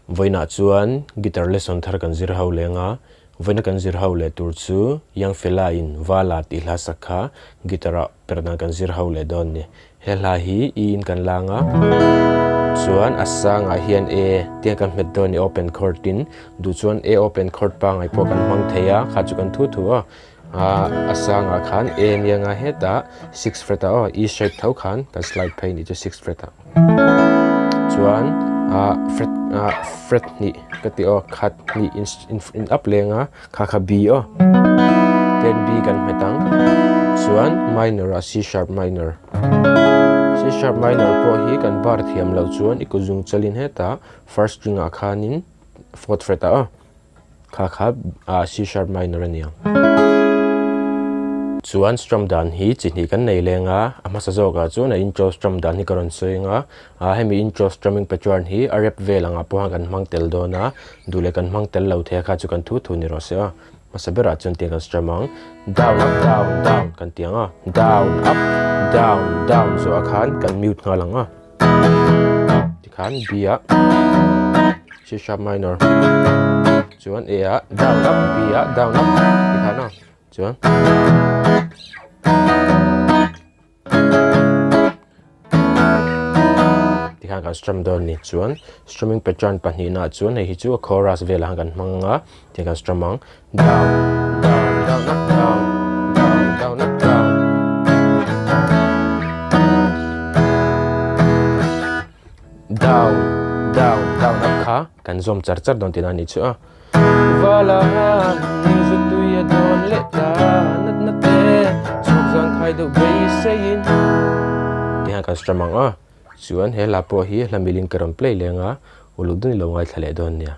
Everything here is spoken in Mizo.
Vawiinah chuan guitar lesson thar kan zir ho leng a, vawiina kan zir ho leh tur chu Young Fella in Vala tih hla sak kha guitar ah per dan kan zir ho leh dawn ni. He hla hi E in kan lang a, chuan a sangah hian A tiang kan hmet dawn ni open chord in, duh chuan A open chord pangngai pawh kan hmang thei a, kha chu kan thu thu a, a sangah khan A nia nga hetah six fret ah aw E shape tho khan kan slide phei ni chu six fret ah. Chuan ah fret ah fret hnih ka tih aw khat hnih in up leng a kha kha B aw ten B kan hmet ang chuan minor ah C sharp minor C sharp minor pawh hi kan bar thiam loh chuan i kut zung chalin hetah first string ah khanin fourth fret ah aw. Kha kha ah C sharp minor a ni ang. Chuan strum dan hi chi hnih kan nei leng a, a hmasa zawkah chuan a intro strum dan hi ka rawn sawi ang a, ah hemi intro strumming pattern hi a rep vel angah pawh khan kan hmang tel dawn a, duh leh kan hmang tel lo thei a kha chu kan thu thu ni rawh se aw. Hmasa berah chuan tiang kan strum ang, down up down down kan ti ang a, down up down down zawhah khan kan mute nghal ang a. Tikhan B ah C sharp minor chuan A ah down up B ah down up tikhan a chuan tikhan kan strum dawn ni chuan strumming pattern pahnihna chuan hei hi chu a chorus velah kan hmang anga Tiang kan strum ang. Down, down, down, up, down, down, down, up, down. Down, down, down, up kha kan zawm char char dawn tihna a ni chu a. Vala ning zu tui a dawn leh ta natna te chhawk zan khai deuh beiseiin. Tiang kan strum ang a. Chuan he hla pawh hi hla milin ka rawn play leng a, uluk dun i lo ngaithla leh dawn nia.